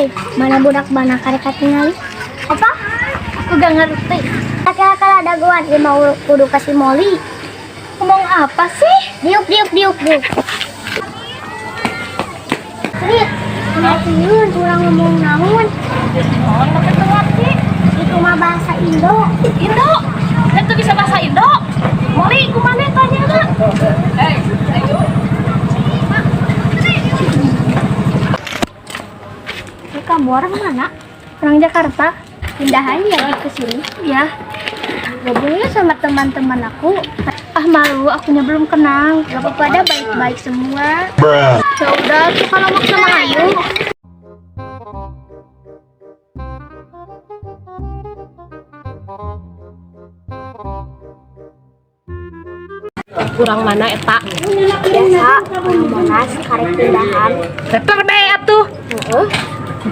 Hai, mana budak mana karek katingali? Apa? Aku gak ngerti. Laki-laki ada dagoan, dia mau kudu kasih Molly. Ngomong apa sih? Diuk, diuk, diuk, diuk. Cerit, ngertiin kurang ngomong naon. Oh, tapi teu ngerti. Itu mah bahasa Indo. Indo. Itu bisa bahasa Indo. Moli, kumaha tanya na? Eh, ayo. Eh, kamu orang mana? Orang Jakarta. Pindahan ya ke sini. Ya. Gabungnya sama teman-teman aku. Ah malu, akunya belum kenal. Gak apa-apa dah, baik-baik semua. Bruh. Ya udah tuh kalau mau sama Ayu. Kurang mana eta? Biasa, orang Monas karek pindahan. Teter bae atuh.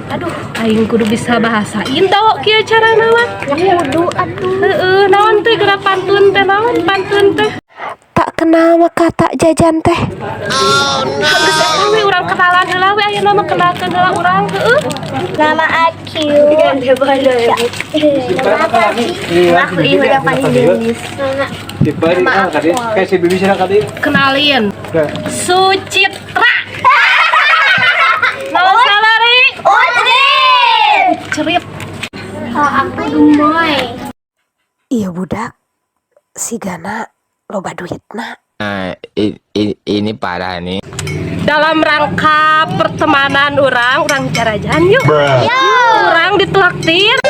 Aduh, aing kudu bisa bahasa Indo kieu carana mah. Ya kudu atuh. Heeh, naon teh geura pantun teh naon pantun teh? Tak kenal maka tak jajan teh. Geus eta we urang kenalan heula we ayeuna mah kenalkeun heula urang heueuh. Nama aku. Nama apa sih? Aku Ibu paling Denis. Tipe tadi kayak si Bibi sih tadi. Kenalin. Sucitra. Naon salari? Udin. Cerit. Oh, aku gemoy. Iya budak, sigana loba duitna. Nah, ini parah nih. Dalam rangka pertemanan orang, urang jarajan yuk. Bruh. Urang ditraktir.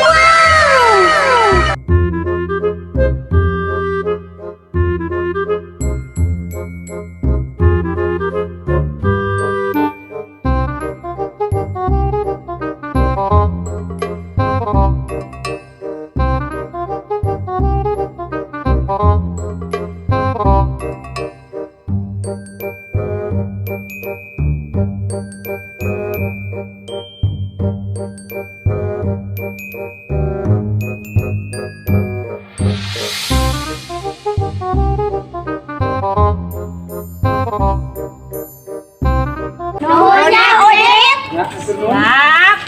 Nuhun ya, Udin. Siap.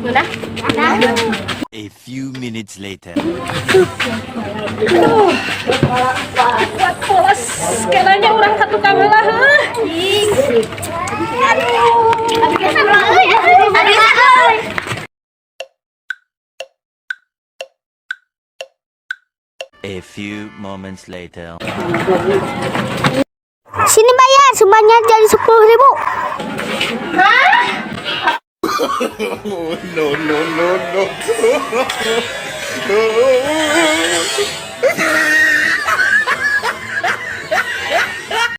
Udah. A few minutes later. Kuat pulas. Kayaknya urang ka tukang heula heuh. Aduh, aduh, aduh. A few moments later. Sini bayar, semuanya jadi 10.000. No, no, no, no.